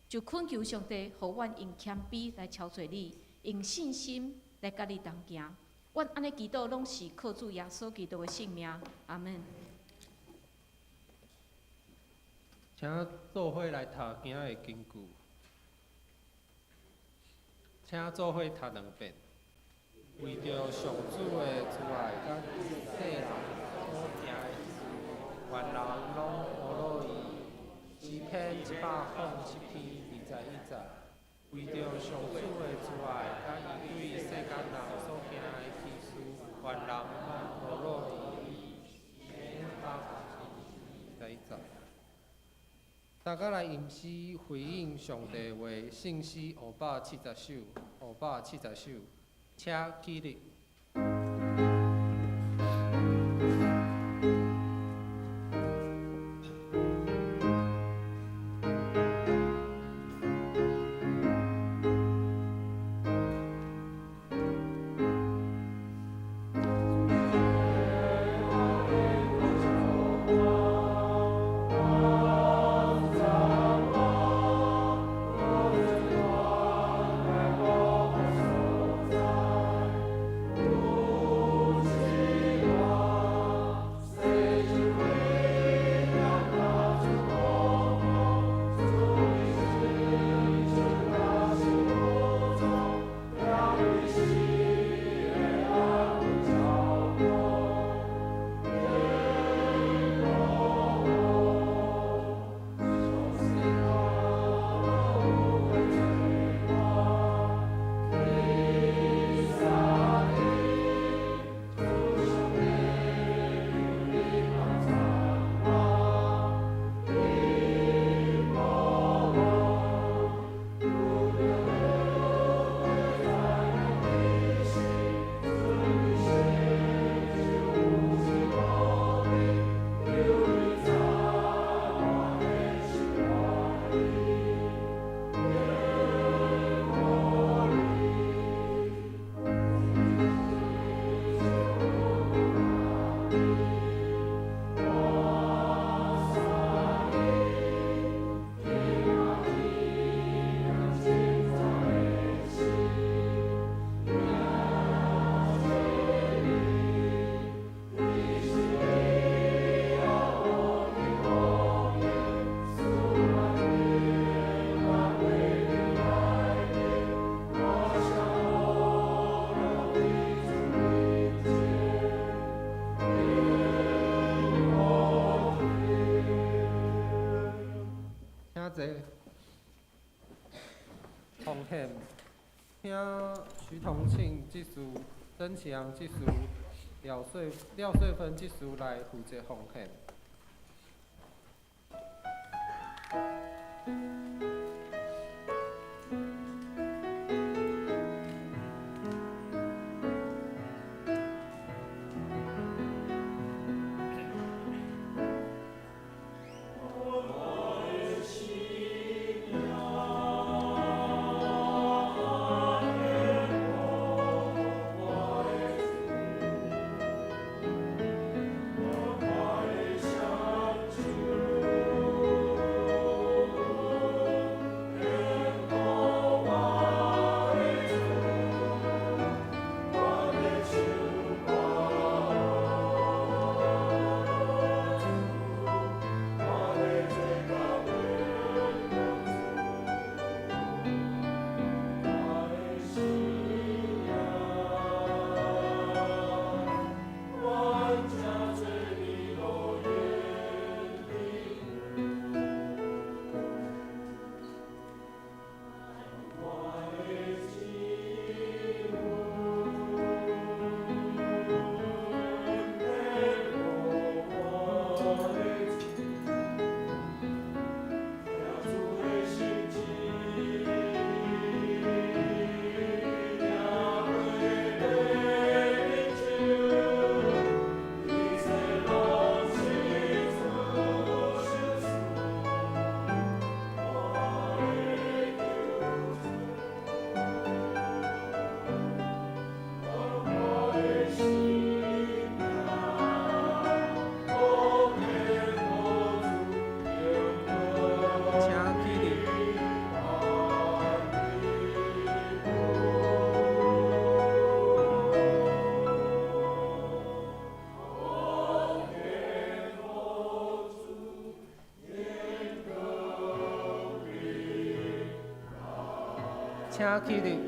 就懇求上帝，予阮用謙卑來朝揣你，用信心來佮你同行。阮按呢祈禱，攏是靠主耶穌基督的聖名。阿門。請做伙來讀今仔的經句，請做伙讀兩遍。為著上主的慈愛佮世人所行的事，願人攏呵咾伊。詩篇107篇21節。為著上主的慈愛佮伊對世間人所行的奇事，願人攏呵咾伊。詩篇107篇21節。大家來吟詩回應上帝話，聖詩570首，570首，請起立。奉獻，請徐同慶執事、曾啟陽執事、廖穗芬執事來負責奉獻。請起立。請起立。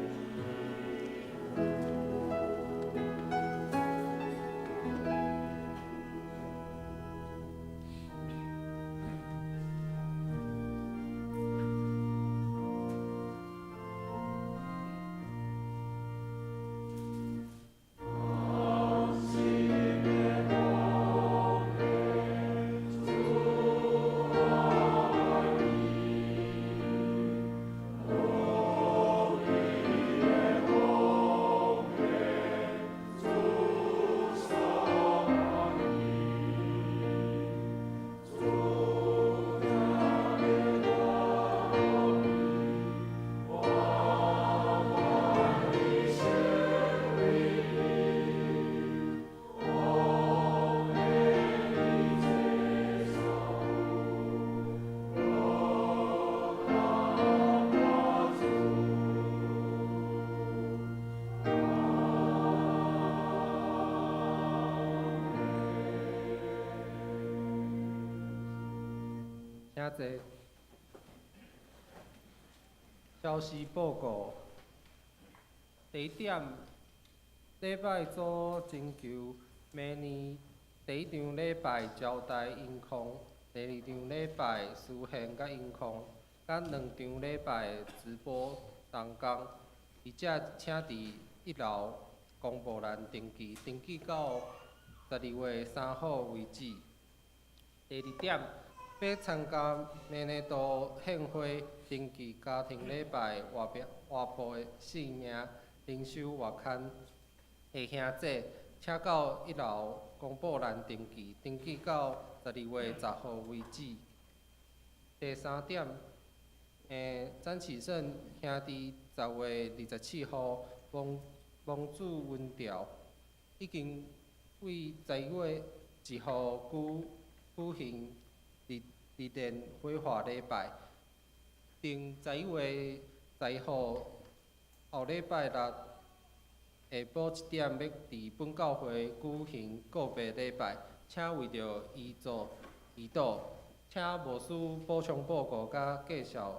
請坐。消息報告：第一點，禮拜組徵求明年第一場禮拜招待音控，第二場禮拜司獻佮音控，佮兩場禮拜直播同工。而且請佇一樓公布欄登記，登記到12月3號為止。第二點，欲參加明年度獻花登記家庭禮拜活報的姓名、靈修月刊的兄姐，請到一樓公布欄登記，登記到12月10號為止。第三點，詹啟勝兄弟10月27號蒙主恩召，已經為11月1號舉行日殿火化禮拜，定11月10號後禮拜六下晡7點，欲佇本教會舉行告別禮拜，請為著伊做祈禱，請牧師補充報告佮介紹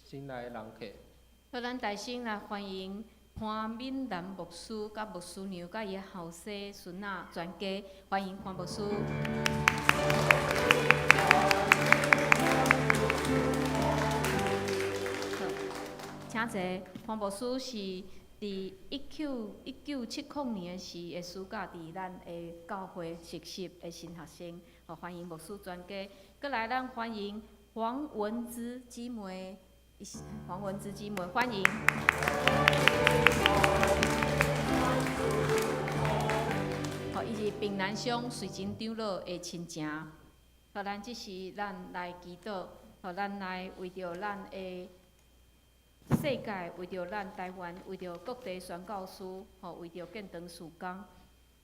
新來的人客。好，咱大聲來歡迎潘敏南牧師、佮牧師娘、佮伊的後生孫仔全家，歡迎潘牧師。好，請坐。黃牧師是佇1970年的時的暑假，佇咱的教會實習的新學生。予歡迎牧師全家。閣來，咱歡迎黃文芝姊妹，黃文芝姊妹，歡迎。予伊是平南鄉瑞金長老的親情。予咱這時，咱來祈禱，予咱來為著咱的世界，為著咱台灣，為著各地宣教師，予為著建堂事工，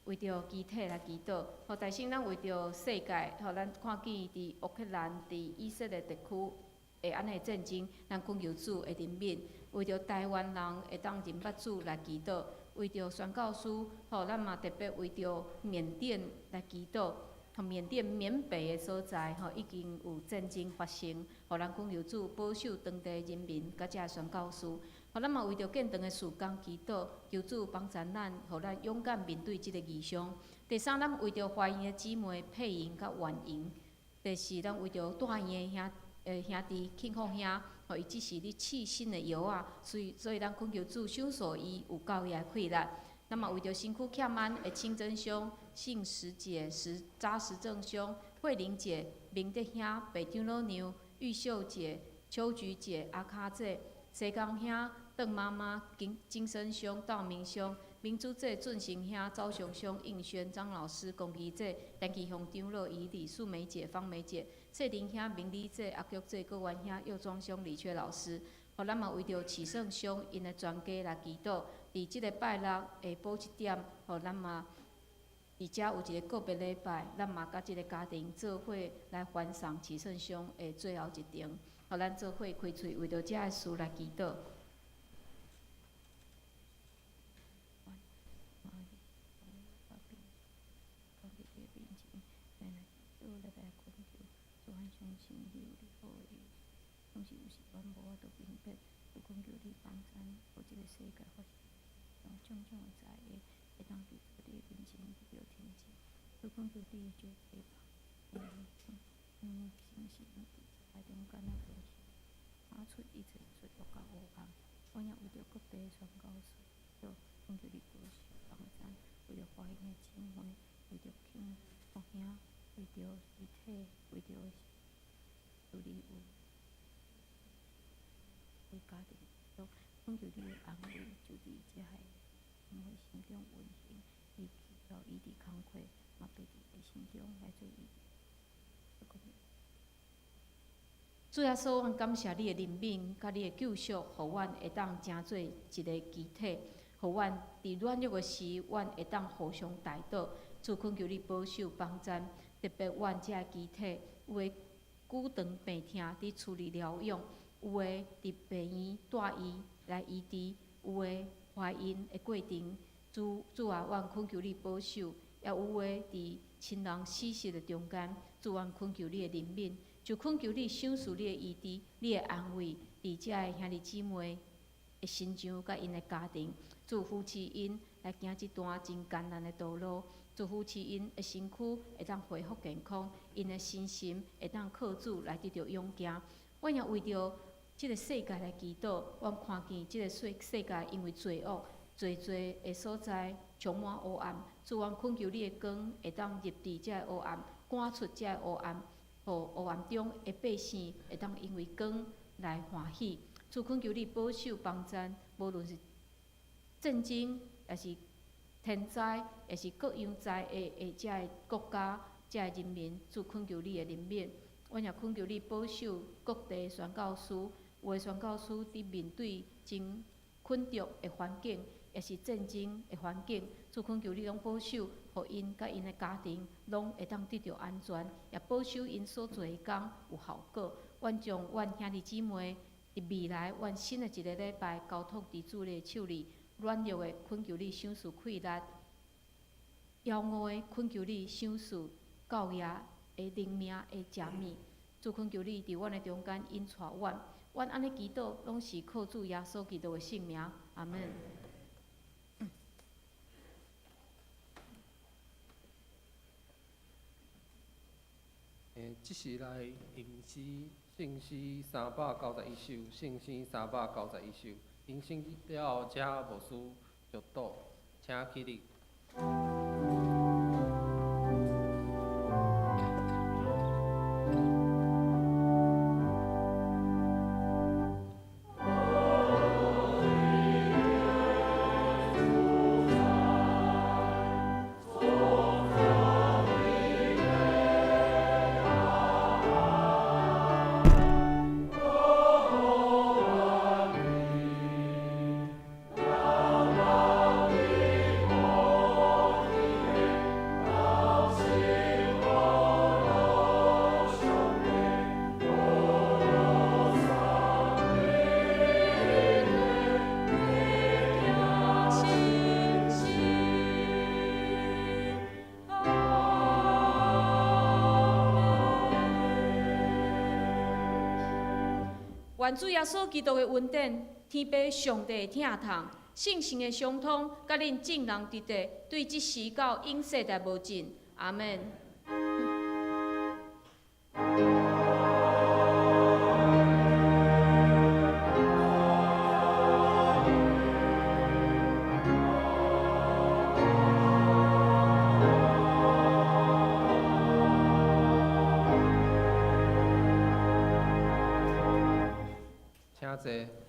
為著肢體來祈禱。予大先咱為著世界，予咱看見佇烏克蘭、佇以色列地區會按呢戰爭，咱懇求主的憐憫，為著台灣人會當認捌主來祈禱，為著宣教師，予咱嘛特別為著緬甸來祈禱。緬甸緬北的所在，吼已經有戰爭發生，予咱懇求主保守當地人民佮遮宣教師。予咱嘛為著建堂的事工祈禱，求主幫助咱，予咱勇敢面對這个異象。第三，咱為著懷孕的姊妹佩瑩佮婉瑩。第四，咱為著大院的兄弟慶福兄，予伊這時咧試新的藥仔，所以咱懇求主賞賜伊有夠的氣力。咱嘛為著身軀欠安的清真兄、信實姐、實扎實正兄、慧玲姐、明德兄、白長老娘、玉秀姐、秋菊姐、阿卡姐、西江兄、鄧媽媽、金金生兄、道明兄、明珠姐、俊成兄、昭雄兄、應軒、張老師、龚儀姐、陳其雄長老、以李素梅姐、方梅姐、謝林兄、明麗姐、阿菊姐、郭元兄、右莊兄、李缺老師。予咱嘛為著啟勝兄𪜶的全家來祈禱。佇這个拜六下晡1點，予咱嘛佇遮有一個告別禮拜，咱嘛佮這个家庭做伙來歡送啟勝兄的最後一程。予咱做伙開喙，為著遮个事來祈禱。總是有時阮無法度明白，就懇求你幫贊，予這个世界發生種種的災禍，會當佇主你的面前得著平靜。就懇求你救濟誠心佇這中間來分享，發出一切罪惡佮黑暗。阮也為著各地宣教師，就懇求你保守幫贊，為著懷孕的姊妹，為著慶福兄，為著肢體，為著處理有。的家庭中，懇求你的安慰，就佇遮个姊妹心中運行，伊祈求醫治工課，嘛爬佇伊心中來做醫治。主耶穌，阮感謝你的憐憫，佮你的救贖，予阮會當成做一个肢體，予阮佇軟弱的時，阮會當互相代禱。主懇求你保守幫贊，特別阮遮个肢體有的久長病痛佇厝裡療養。有的佇病院帶伊來醫治，有的懷孕的過程，主主啊，阮懇求你保守；也有的佇親人死訊的中間，主阮懇求你的憐憫，就懇求你賞賜你的醫治、你的安慰，佇遮个兄弟姊妹的身上，佮𪜶的家庭，主扶持𪜶來行這段真艱難的道路，主扶持𪜶的身軀會當恢復健康，𪜶的身心會當靠主來得著勇健。阮也為著這个世界來祈禱，阮看見這个世界因為罪惡，濟濟的所在充滿黑暗。主，阮懇求你的光會當入佇這个黑暗，趕出這个黑暗，予黑暗中的百姓會當因為光來歡喜。主，懇求你保守幫贊，無論是戰爭，抑是天災，抑是各樣災禍的這个國家、這个人民，主懇求你的憐憫。阮也懇求你保守各地宣教師。有的宣教師佇面對真困頓的環境，抑是戰爭的環境，主懇求你攏保守，予𪜶佮𪜶的家庭攏會當得著安全，也保守𪜶所做的工有效果。阮將阮兄弟姊妹佇未來，阮新的一个禮拜交託佇主的手裡，軟弱的懇求你賞賜氣力，枵餓的懇求你賞賜夠額的靈命的食物。主懇求你佇阮的中間引帶阮。阮按呢祈禱，攏是靠主耶穌基督的聖名。阿門。這時來吟詩，聖詩391首，聖詩391首。吟詩了後，請牧師祝禱，請起立。願主耶穌基督的恩典、天父上帝的疼痛、聖神的相通，佮恁眾人佇佇，對這時到永世代無盡。阿們。請坐。